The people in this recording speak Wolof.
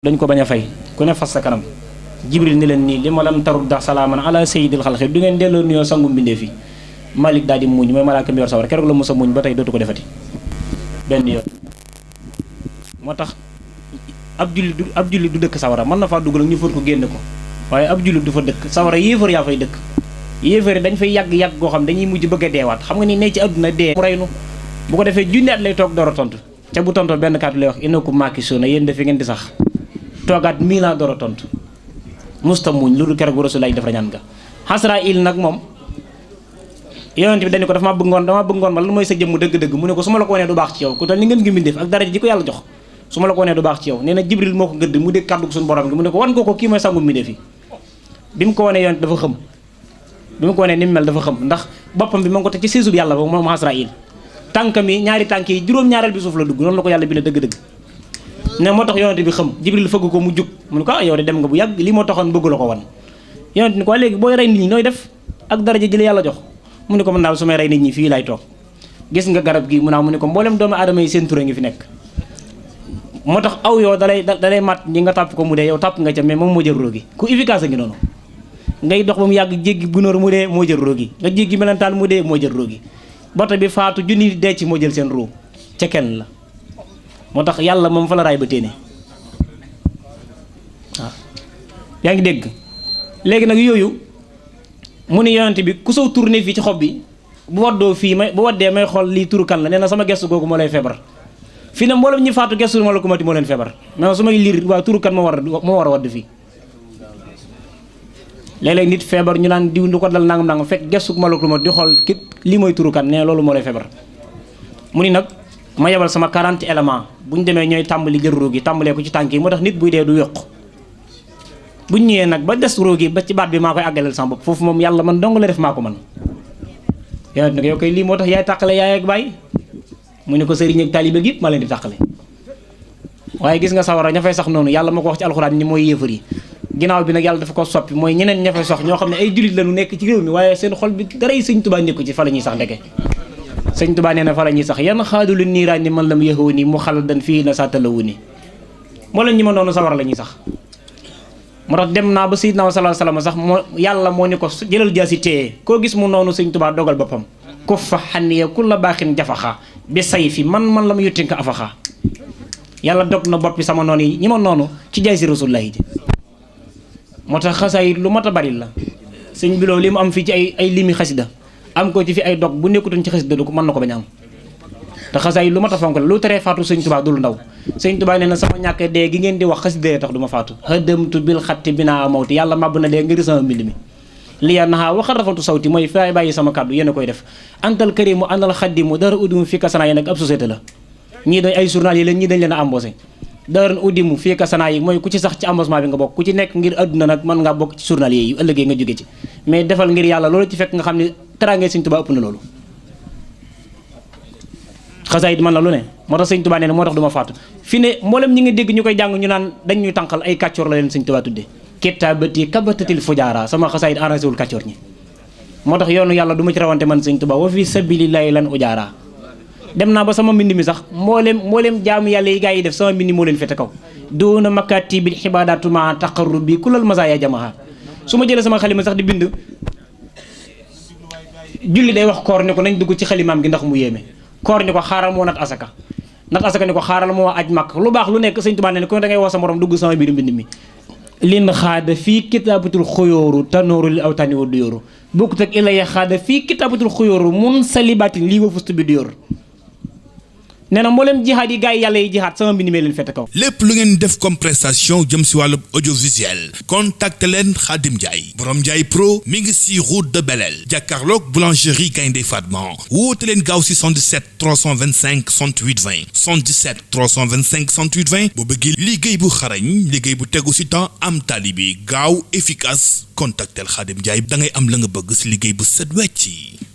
dañ ko bañ a fay ku ne fas sa kanam jibril ni leen nii li ma lam tarudda salaaman ala sayyidil xalqi du ngeen delloo nuyoo sangu mbindee fi malik daal di muñ mooy malaaka mi yor sawar keroog la mos a muñ ba tey dootu ko defati benn yoon moo tax ab jullit du dëkk sawara mën na faa dugg nag ñu fóot ko génn ko waaye ab jullit du fa dëkk sawara yéefar yaa fay dëkk yéefar dañ fay yàgg-yàgg goo xam dañuy mujj bëgg a deewaat xam nga ni ne ci àdduna dee mu reynu bu ko defee junni at lay toog door a tontu ca bu tontoo benn kàddu lay wax innakum maakisuuna yéen defi ngeen di sax toogaat 1000 ans door a tontu musta muñ lu dul keroog bu Rasul lay def rañaan nga Hasraïl nag moom yonent bi dañu ko dama bëgg ngoon ma lan mooy sa jëmm dëgg-dëgg mu ne ko su ma la ko wanee du baax ci yow ku tal ni ngeen ngi mbindeef ak daraja ji ko yàlla jox su ma la ko wanee du baax ci yow nee na Jibril moo ko gëdd mu dégg kàddu suñu borom gi mu ne ko wan ko kii mooy sangu mbindeef yi bi mu ko wanee yonent dafa xëm bi mu ko wanee ni mu mel dafa xëm ndax boppam bi ma ngi ko teg ci séesub yàlla ba moom Hasraïl tànkam yi ñaari tànk yi juróom-ñaareel bi suuf la dugg noonu la ko yàlla bi ne dëgg-dëgg ne moo tax yonent bi xam Jibril fëgg ko mu jug mu ne ko yow de dem nga bu yàgg lii moo taxoon bëgg la ko wan yonent ni ko léegi booy rey nit ñi nooy def ak daraja ji la yàlla jox mu ne ko mën daal su may rey nit ñi fii lay toog gis nga garab gi mu ne ko mboolem doomu aadama yi seen tura ngi fi nekk moo tax aw yoo dalay mat ñi nga tàpp ko mu dee yow tàpp nga ca mais moom moo jël roogi ku efficace a ngi noonu ngay dox ba mu yàgg jéggi gunóor mu dee moo jël roogi nga jéggi melentaan mu dee moo jël roogi bota bi faatu junni dee ci moo jël seen roo ca kenn la moo tax yàlla moom fa la raay ba téene waaw yaa ngi dégg léegi nag yooyu mu ni yonent bi ku sow tourné fii ci xob bi bu waddoo fii bu waddee may xool lii turu kan la nee na sama gestu googu moo lay feebar fii ne mboolem ñi faatu gestu ma la ko mati moo leen feebar mais su may liir waa turu kan moo war a wadd fii léeg-léeg nit feebar ñu naan diw du ko dal nangam fekk gestu ma la ko mati di xool ki lii mooy turu kan nee loolu moo lay feebar mu ni nag ma yebal sama 40 éléments bu ñu demee ñooy tàmbali jël róog yi tàmbalee ko ci tànk yi moo tax nit buy dee du yokk bu ñu ñëwee nag ba des róog yi ba ci baat bi maa koy àggaleel sama bopp foofu moom yàlla man dong la def maa ko man yow nag yow koy lii moo tax yaay tàqale yaay ak baay mu ne ko sëriñ ak taalibe gi ma leen di tàqale waaye gis nga sawara ña fay sax noonu yàlla ma ko wax ci alxuraan ni mooy yéefar yi ginnaaw bi nag yàlla dafa ko soppi mooy ñeneen ña fay sax ñoo xam ne ay julit la ñu nekk ci réew mi waaye seen xol bi daray Sëñ Tuubaa nekku ci fa la ñuy sax ndeke Sëñ Tuubaa nee na fa la ñuy sax yan xaadulu niiraan ni man lam yaxawu ni mu xalal dan fii na saatalawu ni moo leen ñi ma noonu sawara la ñuy sax moo tax dem naa ba Sayyidina sallallahu alayhi wasallam sax moo yàlla moo ni ko jëlal jaasi téye koo gis mu noonu Sëñ Tuubaa dogal boppam ku fa xanniya ku la baaxin jafaxa bi say fi man lam yuttinka afaxa yàlla dog na boppi sama noonu yi ñi ma noonu ci jaay si rasulullahi ji moo tax xasaay lu mat a bari la sëñ bi loolu li mu am fii ci ay limi xasida am ko ci fi ay dog bu nekkutoon ci xasida du ko mën na ko bañ a am te xasaay lu mat a fonk la lu teree faatu Sëñ Tuubaa dul ndaw Sëñ Tuubaa nee na sama ñàkk dee gi ngeen di wax xasida tax du ma faatu hadamtu bil xatti binaa mawti yàlla màbb na dee ngir sama mbind mi liya naxaa waxal rafantu sawti mooy faay bàyyi sama kàddu yéen a koy def antal karimu anal xaddimu dara uddimu fii kasanaa yi nag ab société la ñii dañ ay journal yi leen ñii dañ leen a embauché dara uddimu fii kasanaa yi mooy ku ci sax ci embauchement bi nga bokk ku ci nekk ngir adduna nag mën ngaa bokk ci journal yi ëllëgee nga jóge ci mais defal ngir yàlla loolu ci fekk nga xam ne teraangee Sëñ Tuubaa ëpp na loolu xasaayid man la lu ne moo tax Sëñ Tuubaa nee na moo tax du ma faatu fi ne mboolem ñi nga dégg ñu koy jàng ñu naan dañ ñuy tànqal ay kàccoor la leen Sëñ Tuubaa tudde kitaabati kabatatil fujaara sama xasaayid arrangé wul kàccoor ñi moo tax yoonu yàlla du ma ci rawante man Sëñ Tuubaa wa fi sabilillahi lan ujaara dem naa ba sama mbind mi sax mboolem jaamu yàlla yi gaa yi def sama mbind moo leen fete kaw doona makatibil xibaadaatuma taqarrubi kulal masaaya jamaha su ma jëlee sama xalima sax di bind julli day wax koor ni ko nañ dugg ci xalimaam gi ndax mu yéeme koor ni ko xaaral moo nat asaka ni ko xaaral moo aj makk lu baax lu nekk Sëñ Tuubaa ne ko da ngay woo sa morom dugg sama biir mbind mi lin xaada fii kitaabatul xuyóoru tanooru li aw tani wa du yóoru bokkut ak ilaya xaada fii kitaabatul xuyóoru mun salibaatin lii wa fustu bi du yóoru nee na mboolem jihaad yi gars yi yàlla yi jihaad sama mbind mee leen fete kaw. lépp lu ngeen def comme prestation jëm si wàllu audiovisuel contacte leen Khadim Ndiaye borom Ndiaye Pro mi ngi si route de Belel jàkkaarloog boulangerie Gaynde Fatma woote leen gaaw si 77 325 68 20 77 325 68 20 boo bëggee liggéey bu xarañ liggéey bu tegu si temps am talibi gaaw efficace contactel Khadim Ndiaye da ngay am la nga bëgg si liggéey bu set wecc.